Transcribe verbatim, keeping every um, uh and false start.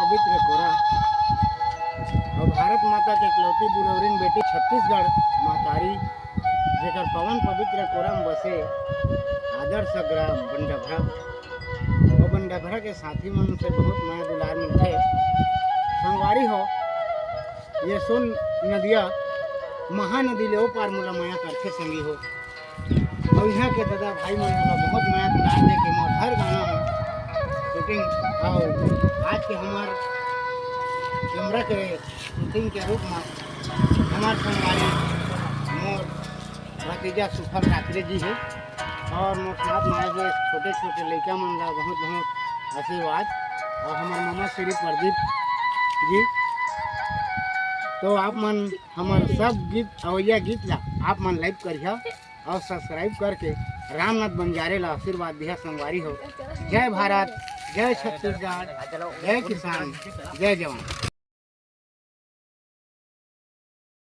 पवित्र कोरा और भारत माता के इकलौती दुलौरिन बेटी छत्तीसगढ़ महतारी, जेकर पवन पवित्र कोरा में बसे आदर्श ग्राम बंडभरा। और बंडभरा के साथी मन से बहुत मया दुलार मिलथे। संगवारी हो, ये सोन नदिया महानदी ले ओ पार मोला मया करथे संगी हो। और यहाँ के दादा भाई मन मोला बहुत मया दुलार दे के मोर हर गाना में शूटिंग। और आज के हमार कैमरा के शूटिंग के रूप में हमार संगवारी मोर भतीजा सुफल ठाकरे जी है और मोर साथ में आए हुए छोटे छोटे लइका मन ला बहुत बहुत आशीर्वाद। और हमार मामा श्री प्रदीप जी, तो आप मन हमार सब गीत, अवैया गीत ला आप मन लाइक करिहा और सब्सक्राइब करके रामनाथ बंजारे ला आशीर्वाद दिहा संगवारी हो। जय भारत, जय छत्तीसगढ़, जय किसान, जय जवान।